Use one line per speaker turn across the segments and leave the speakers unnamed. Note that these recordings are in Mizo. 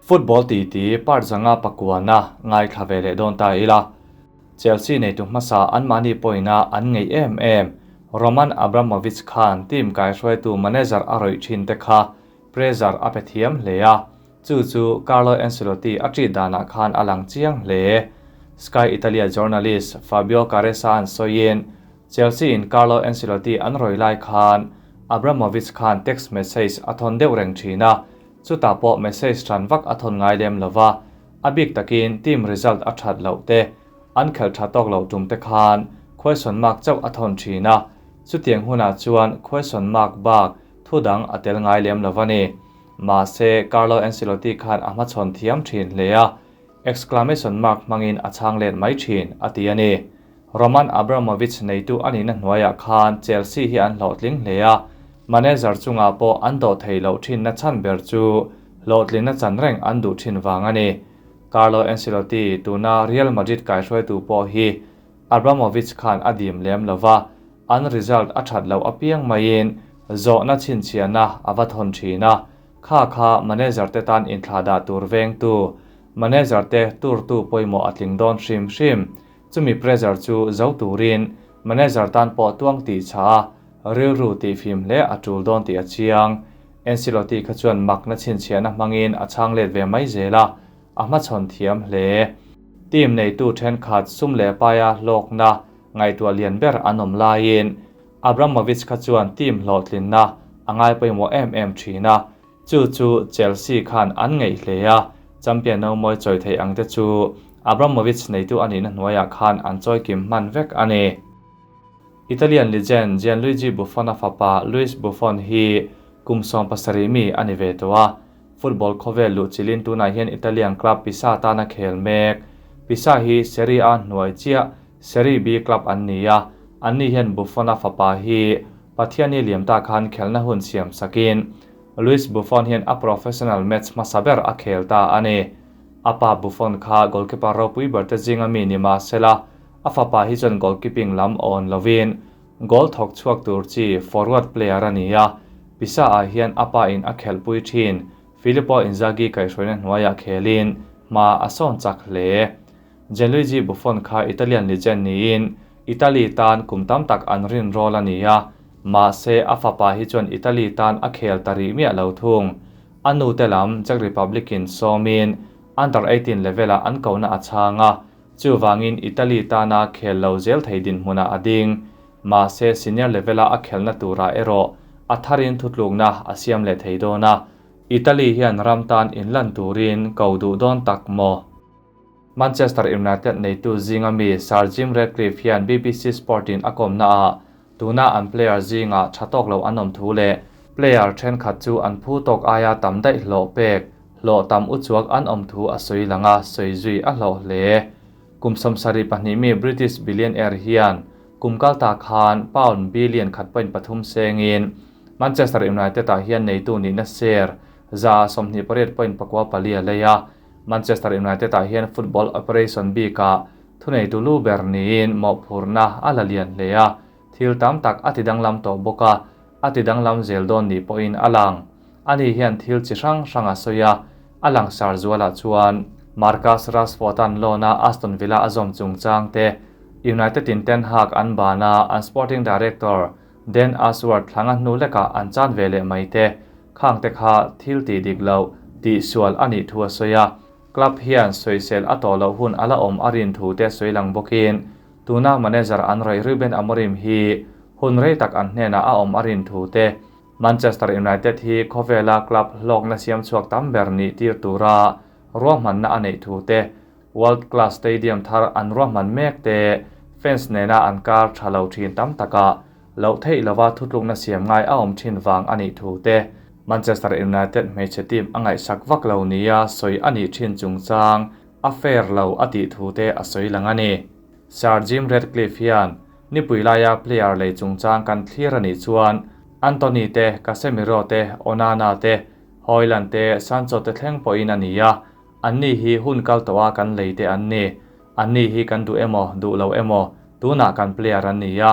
Football titi part 5 pakuana ngaithla ve leh dawn ta ila. Chelsea neitu hmasa anmahni pawhina an ngei em em Roman Abramovich khan team kaihruaitu manager a rawih thin te kha pressure a pe thiam hle a, chu chu Carlo Ancelotti a treat danah khan a lang chiang hle. Sky Italia journalist Fabio Caressa an sawiin Chelsea in Carlo Ancelotti an rawih lai khan Abramovich khan text message a thawn deuh reng thin a, chutah pawh message than vak a thawn ngai lem lova, a bik takin team result a that loh te, an khelh tha tawk loh tum te khan question mark chauh a thawn thin a, chutiang hunah chuan question mark bak thu dang a tel ngai lem lova ni. Mahse, Carlo Ancelotti khan a hmachhawn thiam thin hle a, exclamation mark hmangin a chhang let mai thin, a ti a ni. Roman Abramovich neitu a nihna hnuaiah khan Chelsea hi an hlawhtling hle a, manager chungah pawh an dawh thei loh thinna chhan ber chu hlawhtlinna chan reng an duh thin vang a ni. Carlo Ancelotti, tuna Real Madrid kaihruaitu pawh hi Abramovich khan a dim lem lo va, an result a that loh apiang maiin zawhna chhinchhiahna a va thawn thin a, kha kha manager te tan inthlahdah tur vengtu, manager te turtu pawimawh a tling dawn hrim hrim. Chumi pressure chu zo turin manager tan pawh tuang tih chha a, rilru tih fim hle a tul dawn tih a chiang. Ancelotti kha chuan makna chhinchhiahna hmangin a chhang let ve mai zel a, a hmachhawn thiam hle. Team neitu thenkhat sum leh paia hlawkna ngaihtuah lian ber an awm laiin Abramovich kha chuan team hlawhtlinna a ngai pawimawh em em thin a, chu chu Chelsea khan an ngeih hle a, champion no mawi chawi theih ang te chu Abramovich neitu a nihna hnuaiah khan an chawi kim hman vek a ni. Italian legend Gianluigi Buffon-a fapa Luis Buffon hi kum 17 mi a ni ve tawh a, football khawvel luh chilin tunah hian Italian club Pisa tana khel mek. Pisa hi Serie A hnuai chiah Serie B club an ni a, anni hian Buffon-a fapa hi Pathiani liam ta khan khelna hun siam sakin Luis Buffon hian a professional match hmasa ber a khel ta a ni. A pa Buffon kha goalkeeper ropui ber te zinga mi ni mahsela a fapa hi chuan goalkeeping lam awn lovin goal thawk chhuak tur chi forward player a ni a, Pisa ah hian a pa in a khelhpui thin Filippo Inzaghi kaihhruaina hnuaiah khelin hma a sawn chak hle. Gianluigi Buffon kha Italian legend niin Italy tan kum tam tak an rin rawl a ni a, mahse a fapa hi chuan Italy tan a khel ta rih miah lo thung. A nu te lam Czech Republic in sawmin under 18 level ah an kohna a chhang a, chuvangin Italy tana khel lo zel thei dinhmunah a ding. Mahse senior level a a khelna turah erawh a tharin thutlukna a siam leh thei dawn a, Italy hian ram tan inlan turin ko duh dawn tak maw? Manchester United neitu zinga mi Sir Jim Ratcliffe hian BBC Sport in a kawmna ah tuna an player zinga tha tawk lo an awm thu leh player thenkhat chu an phu tawk aia tam daih hlawh pek hlawh tam uchuak an awm thu a sawi lang a, sawi zui a hlawh hle. Kum 72 mi British billionaire hian kum kal ta khan pound billion 1.3 sengin Manchester United ah hian neitu nihna share 28.94 a lei a, Manchester United ah hian football operation bikah thuneitu lu ber niin mawhphurna a la lian hle a, thil tam tak a ti danglam tawh bawk a, a ti danglam zel dawn ni pawhin a lang. Ani hian thil chi hrang hrang a sawi a, a langsar zualah chuan Marcus Rashford an loan a Aston Villa a zawm chungchang te, United in Ten Hag an ban a an sporting director Dan Ashworth thlanga hnu lekah an chan ve leh mai te, khang te kha thil tih dik loh tih sual a nih thu a sawi a, club hian sawisel a tawh loh hun a la awm a rin thu te sawi lang bawkin tuna manager an rawih Ruben Amorim hi hun rei tak an hnenah a awm a rin thu te, Manchester United hi khawvela club hlawkna siam chhuak tam ber nih tir tura ruahmanna a neih thu te, World class stadium thar an ruahman mek te, fans nena an kar tha lo thin tam takah loh theih lova thutlukna siam ngai a awm thin vang a nih thu te, Manchester United hmeichhe team a ngaihsak vak lo nia sawi a nih thin chungchang a fair lo a tih thu te a sawi lang a ni. Sir Jim Ratcliffe hian nipui laia player lei chungchang kan thlir a nih chuan Antony te, Casemiro te, Onana te, Hojlund te, Sancho te thleng pawhin a ni a, anni hi hun kal tawh a kan lei te an ni. Anni hi kan duh emaw, duh lo emaw, tunah kan player an ni a,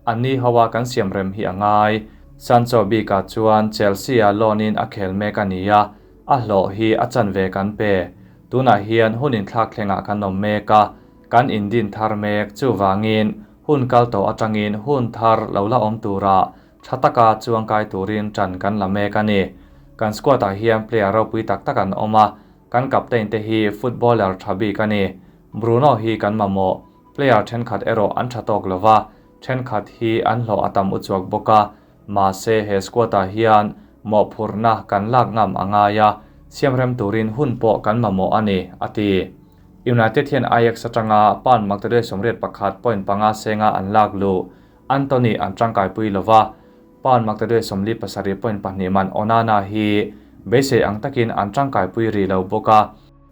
anni hoa kan siam rem hi a ngai. Sancho bikah chuan Chelsea-a loan-in a khel mek a ni a, A hlawh hi a chanve kan pe. Tunah hian hun inthlak thlengah kan awm mek a, kan indin thar mek. Chuvangin, hun kal tawh atangin hun thar lo la awm turah tha taka chuangkai turin ṭan kan la mek a ni. Kan squad-ah hian player ropui tak tak an awm a, kan captain te hi footballer tha bik a ni. Bruno hi kan mamawh. Player thenkhat erawh an tha tawk lo va, thenkhat hi an hlawh a tam uchuak bawk a. Mahse he squad-ah hian mawhphurhna kan lak ngam a ngai a, siamrem turin hun pawh kan mamawh a ni, a ti. United hian Ajax atanga Pan Magdalene 81.5 senga an lak luh Antony an tangkaipui lo va, Pan Magdalene 47.2 man Onana hi beisei ang takin an tangkaipui rih lo bawk a,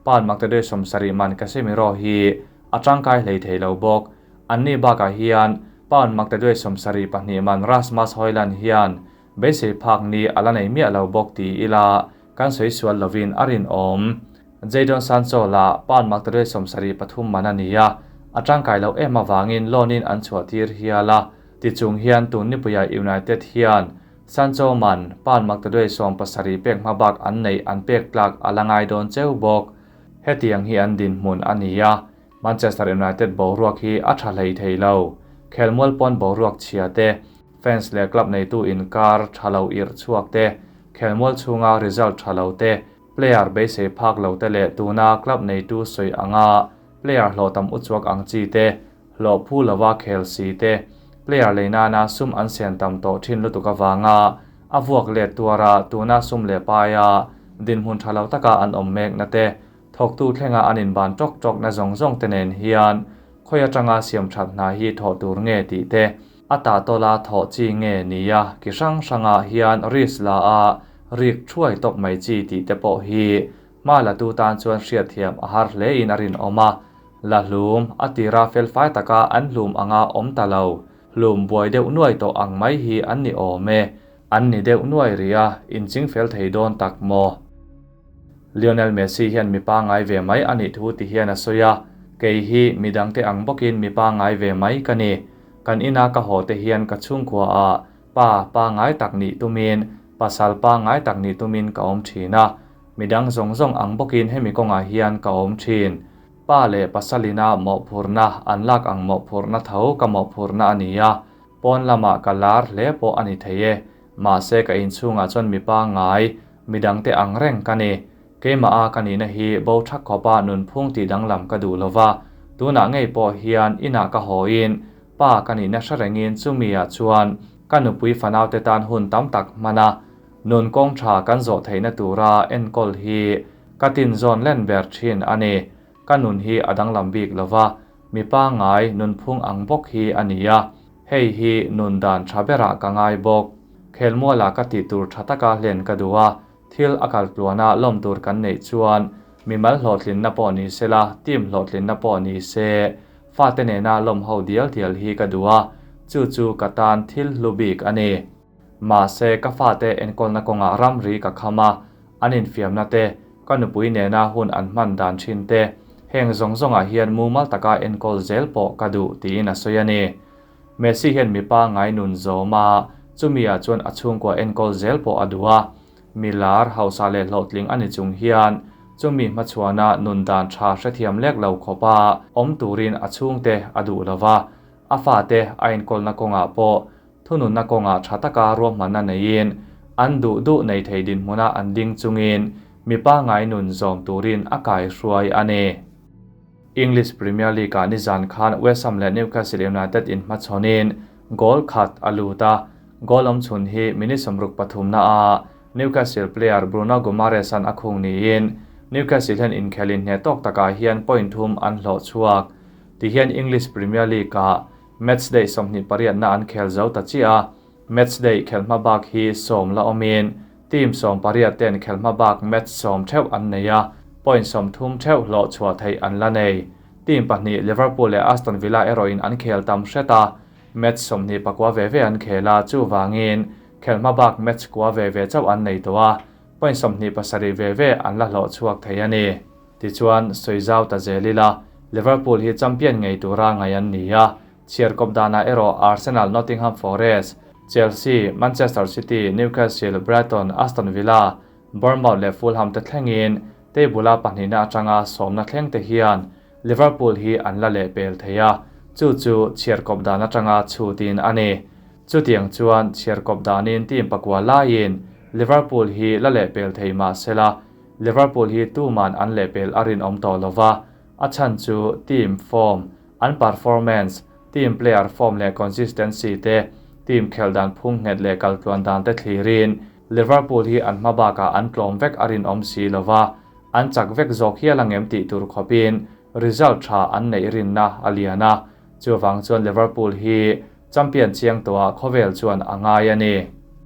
Pan Magdalene 70 man Casemiro hi a tangkai hlei thei lo bawk. Anni bakah hian Pound Magdalene 72 man Rasmus Hojlund hian beisei phak ni a la nei miah lo bawk ti ila kan sawi sual lovin a rinawm. Jadon Sancho lah Pound Magdalene 73 man a ni a, a tangkai loh em avangin loan-in an chhuah tir hial a, tichung hian tun nipuiah United hian Sancho man Pound Magdalene 70 pek hma bak an neih an pek tlak a la ngai dawn cheu bawk. Hetiang hi an dinhmun a ni a, Manchester United boruak hi a tha hlei thei lo. Khelmual pawn boruak chhia te, fans leh club neitu inkar tha lo irh chhuak te, khelmual chhunga result tha lo te, player beisei phak lo te leh tuna club neitu sawi anga player hlawh tam uchuak ang chi te, hlawh phu lova khel si te, player lei nana sum an sen tam tawh thin lutuk avanga a vuak let tuara tuna sum leh paia dinhmun tha lo taka an awm mek na te, thawktu thlenga an inban tawk tawk na zawng zawng te nen hian khawi atanga siam that hna hi thawh tur nge tih te, a tah tawla thawh chi nge nia ki hrang hrangah hian risk la a rik thuai tawp mai chi tih te pawh hi hma la tu tan chuan hriatthiam a har hle in a rinawm a. La hlum, a tira felfai taka an hlum anga awm ta lo, hlum buai deuh nuai tawh ang mai hi an ni awm e. An ni deuh nuai rih a, inching fel thei dawn tak maw? Lionel Messi hian mi pangngai ve mai a nih thu ti hian a sawi a, Kei hi midangte ang bawkin mi pangngai ve mai ka ni. Kan ina ka haw te hian ka chhungkua ah pa pangngai tak nih tumin, pasal pangngai tak nih tumin ka awm thin a. Midang zawng zawng ang bawkin hemi kawngah hian ka awm thin. Pa leh pasalina mawhphurhna an lak ang mawhphurhna tho ka mawhphurhna a ni a, pawn lamah ka lar hle pawh a ni thei e. Mahse ka inchhungah chuan mi pangngai, midangte ang reng ka ni. Keimah a ka nihna hi bo thak khawpa nunphung tih danglam ka duh lova, tunah ngei pawh hian inah ka hawiin pa ka nihna hre rengin chumi-ah chuan ka nupui fanaute tan hun tam tak hman a, nun kawng tha kan zawh theihna tura enkawl hi ka tinzawn len ber thin a ni. Ka nun hi a danglam bik lova, mi pangngai nunphung ang bawk hi a ni a, hei hi nun dan tha berah ka ngai bawk. Khelmualah ka tih tur tha taka hlen ka duh a, thil a kal tluana lawm tur kan neih chuan mimal hlawhtlinna pawh ni sela, team hlawhtlinna pawh ni se, fate nena lawm ho dial dial hi ka duh a, chu chu ka tan thil hlu bik a ni. Mahse, ka fate enkawlna kawngah ramri ka kham a, an infiamna te, ka nupui nena hun an hman dan thin te, heng zawng zawngah hian mumal taka enkawl zel pawh ka duh, tiin a sawi a ni. Messi hian mipa ngai nun zawm a, chumi-ah chuan a chhungkua enkawl zel pawh a duh a. Mi lar, hausa leh hlawhtling a ni chung hian chumi hmachhuana nun dan tha hrethiam lek lo khawpa awm turin a chhungte a duh lo va, a fate a enkawlna kawngah pawh thununna kawngah tha taka ruahmanna neiin an duh duh nei thei dinhmuna an ding chungin mipa ngai nun zawm turin a kaihruai a ni. English Premier League-ah nizan khan West Ham leh Newcastle United inhmachhawnin goal khat a lut a, goal awm chhun hi minute 63 naah Newcastle player Bruno Guimaraes-a'n a khung niin Newcastle hian inkhelh inhneh tawk takah hian point thum an hlawh chhuak. Tihian English Premier League-ah matchday 28 na an khel zo ta chiah a, matchday khelh hma bak hi 10 la awmin team 18 ten khelh hma bak match 10 theuh an nei a, point 30 theuh hlawh chhuah theih an la nei. Team pahnih Liverpool leh Aston Villa erawhin an khel tam hret a, match 29 ve ve an khel a, chuvangin khelh hma bak match kua ve ve chauh an nei tawh a, point 27 ve ve an la hlawh chhuak thei a ni. Tichuan, sawi zau ta zel ila, Liverpool hi champion ngei tura ngai an ni a, chhiar kawp danah erawh Arsenal, Nottingham Forest, Chelsea, Manchester City, Newcastle, Brighton, Aston Villa, Bournemouth leh Fulham te thlengin table-a pahnihna atanga sawmna thleng te hian Liverpool hi an la lehpel thei a, chu chu chhiarkawp dan atanga chhutin a ni. Chutiang chuan chhiarkawp danin team pakua laiin Liverpool hi la lehpel thei mah sela, Liverpool hi tuman an lehpel a rinawm tawh lova, a chhan chu team form, an performance, team player form leh consistency te, team khelh dan phung nghet leh kaltluan dan te thlirin Liverpool hi an hma bakah an tlawm vek a rinawm si lova, an chak vek zawk hial angem tih tur khawpin result tha an neih rinna a lian a, chuvang chuan Liverpool hi champion chiang tawhah khawvel chuan a ngai a ni.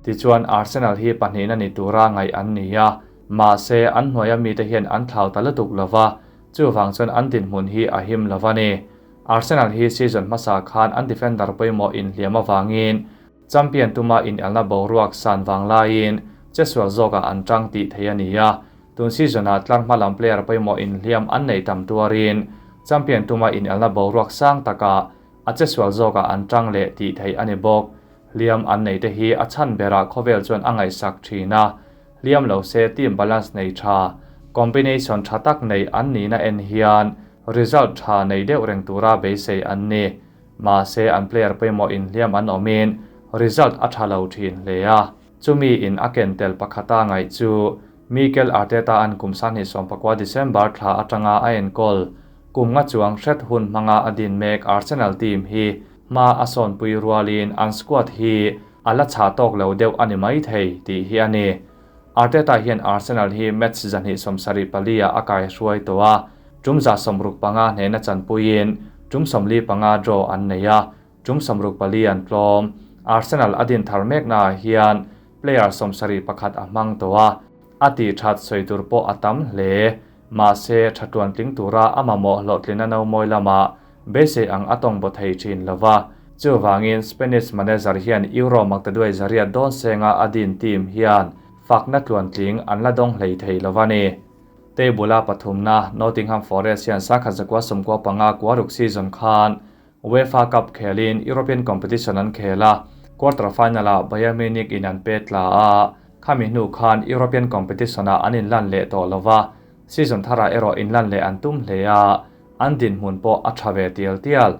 Tichuan Arsenal hi pahnihna ni tura ngaih an ni a, mahse an hnuaia mite hian an thlau ta lutuk lova, chuvang chuan an dinhmun hi a him lova ni. Arsenal hi season hmasa khan an defender pawimawh inhliam avangin Champion tuma inelna boruak san vang laiin chesual zawkah an tang tih theih a ni a, tun season-ah tlar hma lam player pawimawh inhliam an neih tam tuarin champion tuma inelna boruak sang takah a chesual zawkah an tang leh tih theih a ni bawk. Hliam an neih te hi a chhan berah khawvel chuan a ngaihsak thin a, hliam lo se team balance nei tha, combination tha tak nei an nihna en hian result tha nei deuh reng tura beisei an ni. Mahse an player pawimawh inhliam an awmin result a tha lo thin hle a, chumi in a ken tel pakhata ngaih chu Mikel Arteta an kum 2019 December thla atanga a enkawl kum nga chuang hret hun hmanga a din mek Arsenal team hi hma a sawnpui rualin an squad hi a la chhah tawk lo deuh a ni maithei tih hi a ni. Arteta hian Arsenal hi match 274 ah a kaihruai tawh a, Tum 165 hnehna chanpuiin tum 45 draw an nei a, tum 64 an tlawm. Arsenal a din thar meknaah hian player 71 a hmang tawh a, a tih that sawi tur pawh a tam hle. Mahse, tha tuan tling tura a mamawh hlawhtlina no mawi lamah beisei ang a tawng baw thei thin lo va. Chuvangin Spanish manager hian Euro maktaduai zariat dawn senga a din team hian fakna tluantling an la dawng hlei thei lo va ni. Table-a pathumna Nottingham Forest hian sakhat 1995 kuaruk season khan UEFA Cup khelin European competition an khel a, quarter final-ah Bayern Munich in an pet tla a, khami hnu khan European competition-ah an inlan leh tawh lo va, season tharah erawh inlan leh an tum hle a, an dinhmun pawh a tha ve tial tial.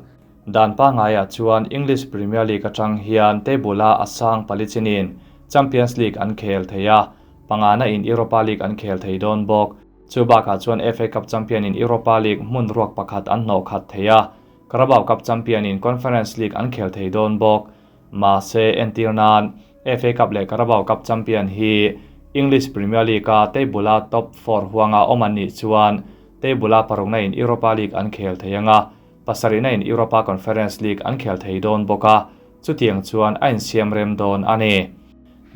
Dan pangaiah chuan English Premier League atang hian table-a a sang pali chinin Champions League an khel thei a, Pangana in Europa League an khel thei dawn bawk. Chu bakah chuan FA Cup champion in Europa League hmun ruak pakhat an hnawh khat thei a, Carabao Cup champion in Conference League an khel thei dawn bawk. Mahse, entir nan FA Cup leh Carabao Cup champion hi English Premier League a table-a top four huanga awm an nih chuan table-a parukna in Europa League an khel thei anga, pasarihna in Europa Conference League an khel thei dawn bawk a, chutiang chuan a insiam rem dawn a ni.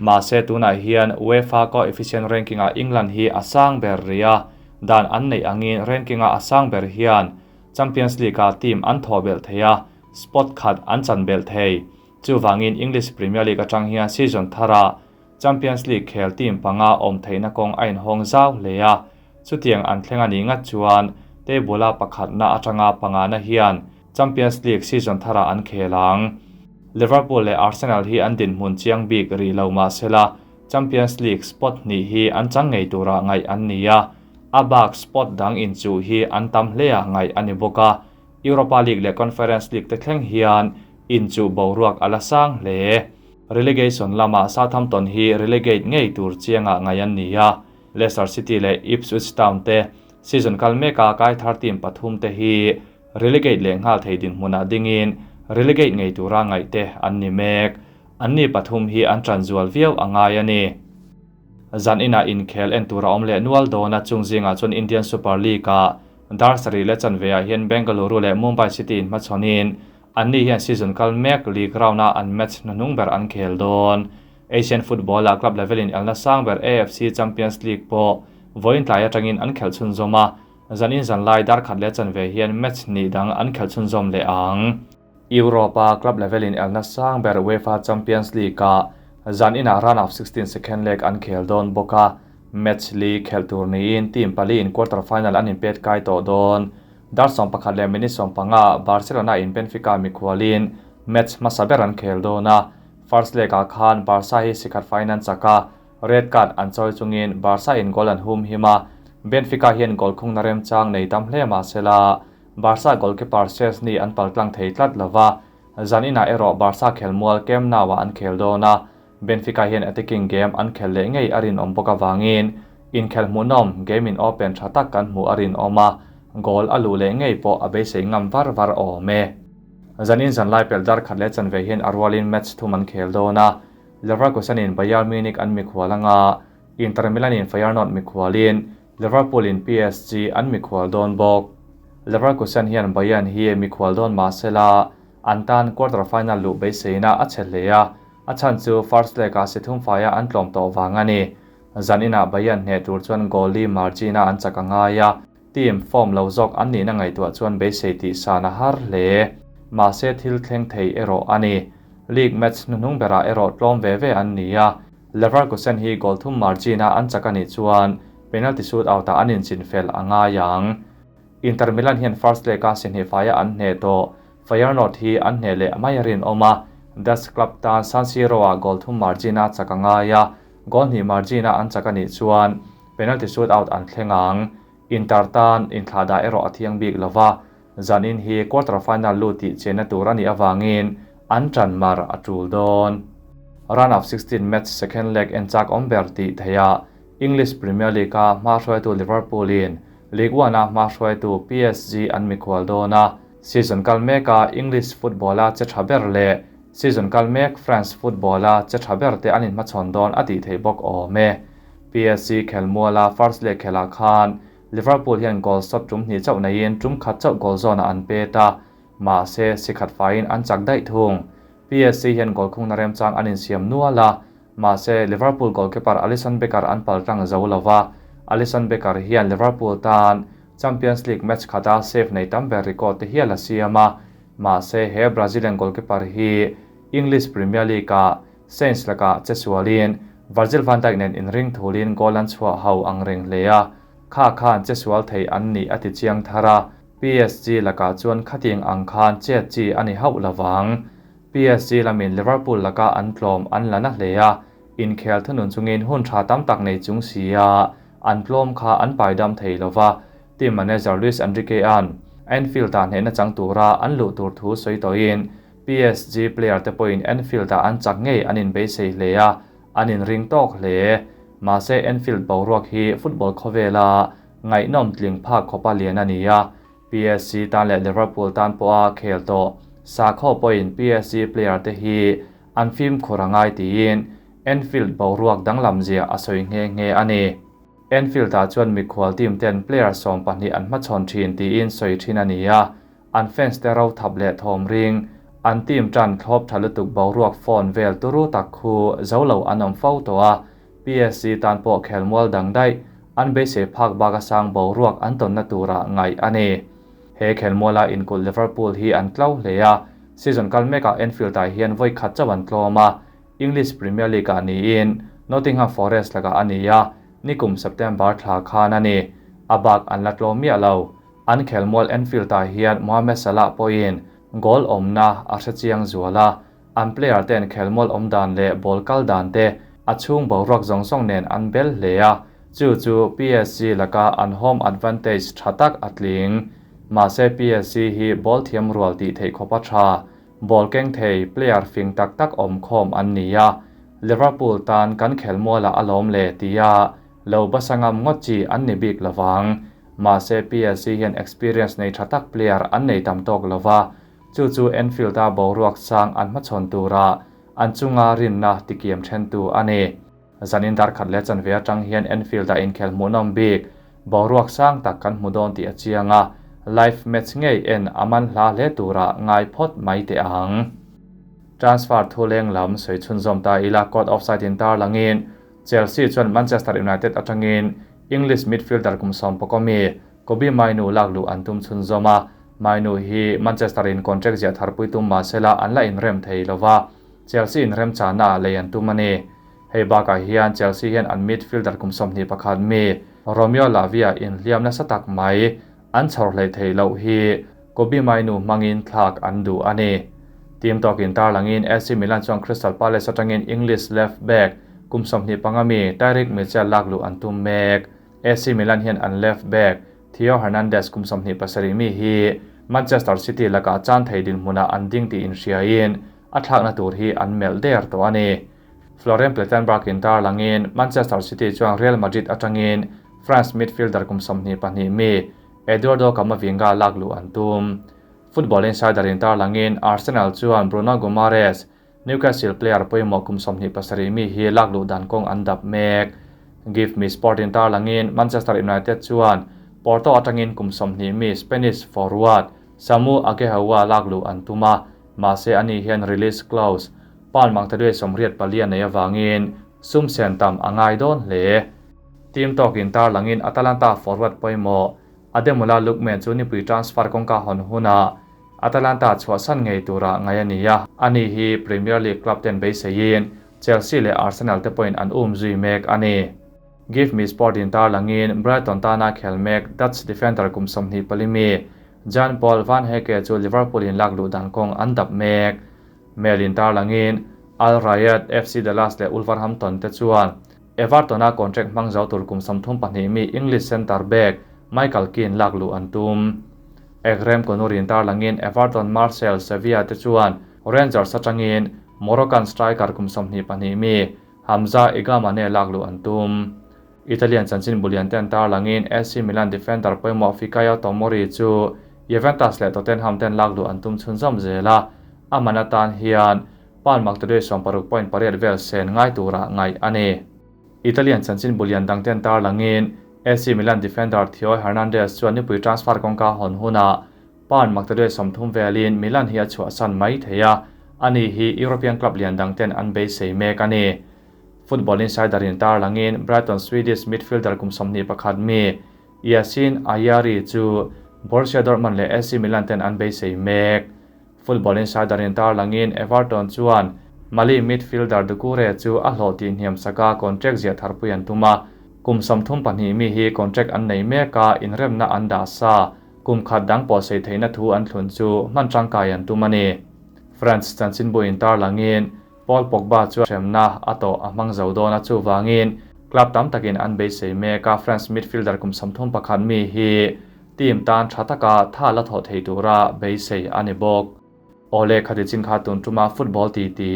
Mahse tunah hian UEFA coefficient ranking-ah England hi a sang ber rih a, dan an neih angin ranking-a a sang ber hian Champions League-ah team an thawh belh thei a, spot khat an chan belh thei. Chuvangin English Premier League atang hian season tharah Champions League khel team panga awm theihna kawng a inhawng zau hle a, chutiang an thleng a nih ngat chuan table-a pakhatna atanga pangana hian Champions League season tharah an khel ang. Liverpool leh Arsenal hi an dinhmun chiang bik rih lo mah sela Champions League spot hnih hi an chang ngei turah ngaih an ni a, a bak spot dang inchuh hi an tam hleah ngaih a ni bawk a, Europa League leh Conference League te thleng hian inchuh boruak a la sang hle. Relegation lamah Southampton hi relegate ngei tur chiangah ngaih an ni a, Leicester City leh Ipswich Town te season kal meka kai thar team pathum te hi relegate leh nghal thei dinhmunah dingin relegate ngei tura ngaihte an ni mek. Anni pathum hi an tan zual viau a ngai a ni. Zan inah inkhel en tur a awm leh nual dawn a, chung zingah chuan Indian Super League-ah dar sarih leh chanveah hian Bengaluru leh Mumbai City inhmachhawnin anni hian season kal mek league round-a an match hnuhnung ber an khel dawn. Asian football-ah club level-in elna sang ber AFC Champions League pawh vawiin tlai atangin an khelh chhunzawm a, Zanin zanlai dar khat leh chanve hian match hnih dang an khelh chhunzawm leh ang. Europe-a club level in elna sang ber UEFA Champions League-ah zan inah round of 16 second leg an khel dawn bawk a, match li khelh tur niin team pali in quarter final an inpet kai tawh dawn. Dar 11 leh minute 15 ah Barcelona in Benfica mikhualin match hmasa ber an khel dawn a, first leg-ah khan Barca hi sikhat faiin an chak a, Red card an chawi chungin Barca in goal an hum him a, Benfica hian goal khungna remchang nei tam hle mah sela Barca goalkeeper Szczesny an paltlang thei tlat lo va, zaninah erawh Barca khelmual Camp Nou-ah an khel dawn a, Benfica hian attacking game an khel leh ngei a rinawm bawk avangin inkhel hmuhnawm game in open tha tak kan hmuh a rinawm a, goal a luh leh ngei pawh a beisei ngam var var awm e. Zanin zanlai pelh dar khat leh chanve hian a rualin match thum an khel dawn a, Leverkusen in Bayern Munich an mikhual anga, Inter Milan in Feyenoord mikhualin Liverpool in PSG an mikhual dawn bawk. Leverkusen hian Bayern hi mikhual dawn mah sela, an tan quarter final luh beiseina a chhe hle a, a chhan chu first leg ah si thum faia an tlawm tawh vang a ni. Zan inah Bayern hneh tur chuan goal li margin a an chak a ngai a, team form lo zawk an nihna ngaihtuah chuan beisei tih san a har hle. Mahse thil thleng thei erawh a ni. League match hnuhnung berah erawh tlawm ve ve an ni a, Leverkusen hi goal thum margin a an chak a nih chuan penalty shootout ah an inchin fel a ngai ang. Inter Milan hian first leg a si hnih faia an hneh tawh. Feyenoord hi an hneh leh mai a rinawm a, Dutch club tan San Siro ah goal thum margin a chak a ngai a, goal hnih margin a an chak a nih chuan penalty shootout an thleng ang. Inter tan inthlahdah erawh a thiang bik lo va, zanin hi quarter final lut tih chenna tur a nih avangin an tan mar a tul dawn. Round of 16 match second leg en chak awm ber tih theihah English Premier League-a hma hruaitu Liverpool-in League One-a hma hruaitu PSG an mikhual dawn a, season kal meka English football-a che tha ber leh season kal mek France football-a che tha ber te an inhmachhawn dawn a tih theih bawk awm e. PSG khelmuala first leg khelhah khan Liverpool hian goal shot tum hnih chauh neiin tum khat chauh goal zawnah an pet a, mahse si khat faiin an chak daih thung. PSG hian goal khungna remchang an insiam nual a, mahse Liverpool goalkeeper Alisson Becker an paltlang zo lo va, Alisson Becker hian Liverpool tan Champions League match khata save nei tam ber record te hial a siam a, mahse he Brazilian goalkeeper hi English Premier League-ah Saints lakah che sualin Virgil van Dijk nen inring thulin goal an chhuah ho ang reng hle a, kha khan che sual thei an nih a ti chiang thar a, PSG lakah chuan khating ang khan chet chi a ni hauh lovang. PSG lamin Liverpool laka an tlawm an la na hle a, inkhel thunun chungin hun tha tam tak nei chung si a, an tlawm kha an paidam thei lova, team manager Luis Enrique-a'n Anfield-ah hnehna chang tura an luh tur thu sawi tawhin PSG player te pawhin Anfield-ah an chak ngei an inbeisei hle a, an inring tawk hle. Mahse Anfield boruak hi football khawvela ngaihnawm tling phak khawpa lian a ni a, PSG tan leh Liverpool tan pawha khel tawh sakhaw pawhin PSG player te hi an fimkhur a ngai tiin Anfield boruak danglam zia a sawi nghe nghe a ni. Anfield-ah chuan mikhual team ten player 12 an hmachhawn thin tiin sawi thin a ni a, an fans te ro thap leh thawm ring, an team tan thlawp tha lutuk boruak phone vel turu tak khu zo lo an awm fo tawh a, PSG tan pawh khelmual dang daih, an beisei phak bak a sang boruak an tawnna tura ngaih a ni. He khelmuala inkulh Liverpool hi an tlo hle a, season kal mekah Anfield-ah hian vawi khat chauh an tlawm a, English Premier League-ah niin Nottingham Forest lakah a ni a, nikum September thla khan a ni. A bak an la tlawm miah lo. An khelmual Anfield-ah hian Mohamed Salah pawhin goal awmna a hre chiang zual a, an player ten khelmual awm dan leh ball kal dan te a chhung boruak zawng zawng nen an bel hle a, chu chu PSG laka an home advantage tha tak a tling. Mahse PSG hi ball thiam rual tih theih khawpa tha, ball keng thei player fing tak tak awm khawm an ni a, Liverpool tan kan khelmualah a lawm le tia lo basangam ngawt chi an ni bik lovang. Mahse PSG hian experience nei tha tak player an nei tam tawk lova, chu chu Anfield-a boruak sang an hmachhawn tura an chunga rinna tikiam thentu a ni. Zanin dar khat leh chanve atang hian Anfield-ah inkhel hmuhnawm bik boruak sang tak kan hmu dawn tih a chiang a, live match ngei en a man hla hle tura ngai phawt mai teh ang. Transfer thu leng lam sawi chhunzawm ta ila caught offside in tar langin Chelsea chuan Manchester United atangin English midfielder kum 11 mi Kobbie Mainoo lak luh an tum chhunzawm a, Mainoo hi Manchester in contract ziah tharpui tum mahsela an la inrem thei lova, Chelsea in remchana lei an tum a ni. Hei bakah hian Chelsea hian an midfielder kum 21 mi Romeo Lavia inhliam nasa tak mai an chhawr hlei thei loh hi Kobbie Mainoo hmangin thlak an duh a ni. Team tawkin tar langin AC Milan chuan Crystal Palace atangin English left back kum 25 mi Tyrick Mitchell lakluh an tum mek. AC Milan hian an left back Theo Hernandez kum 27 mi hi Manchester City lakah chan thei dinhmunah an ding tih inhriain a thlakna tur hi an melh der tawh a ni. Florian Plettenberg in tarlangin Manchester City chuan Real Madrid atangin France midfielder kum 22 mi Eduardo Camavinga lakluh an tum. Football Insider in tarlangin Arsenal chuan Bruno Guimaraes, Newcastle player pawimawh kum 27 mi hi lakluh dan kawng an dap mek. Give Me Sport in tarlangin Manchester United chuan Porto atangin kum 20 mi Spanish forward Samu Aghehowa lakluh an tum a, mahse ani hian release clause pan mangtadue 84 nei awangin sum sen tam a ngai dawn hle. Team Talk in tarlangin Atalanta forward pawimawh Ademola Lookman chu nipui transfer kawngka hawn huna Atalanta chhuahsan ngei tura ngai a ni a, ani hi Premier League club ten beiseiin Chelsea leh Arsenal te pawhin an um zui mek a ni. Give Me Sport in tarlangin Brighton tana khel mek Dutch defender kum 24 mi Jan Paul van Hecke chu Liverpool in lakluh dan kawng an dap mek. Mail in tarlangin Al Rayed, FC Dallas leh Wolverhampton te chuan Everton a contract hmang zo tur kum 32 mi English centre back Michael Keane lakluh an tum. Ekrem Konur in tarlangin Everton Marcel Sevilla te chuan Rangers atangin Moroccan striker kum 22 mi Hamza Igamane lakluh an tum. Italian chanchin bulian ten tarlangin AC Milan defender pawimawh Fikayo Tomori chu Juventus leh Tottenham ten lakluh an tum chhunzawm zela aman atan hian pan maktadui 60.8 vel sen ngai tura ngai ani. Italian chanchin bulian dang ten tarlangin AC Milan defender Theo Hernandez chuan nipui transfer kawngka hawn huna pan maktadui 30 velin Milan hi a chhuahsan mai theia ani hi European club lian dang ten an beisei mek ani. Football Insider in tarlangin Brighton Swedish midfielder kum 21 mi Yasin Ayari chu Borussia Dortmund leh AC Milan ten an beisei mek. Football Insider in tarlangin Everton chuan Mali midfielder Doucoure chu a hlawh tih hniam saka contract zia tharpui an tuma kum 32 mi hi contract an nei meka inremna an dah sa kum khat dang pawh sei theihna thu an thlun chu hman tangkai an tum ani. France chanchin bu in tarlangin Paul Pogba chu hremna a tawh a hmang zo dawn a chu wangin club tam takin an beisei meka France midfielder kum 31 mi hi team tan tha taka tha la thaw thei tura beisei ani bawk. Ole khati chin kha tun tuma football ti ti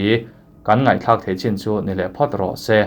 kan ngai thlak thei chin chu ni le phawt rawh se.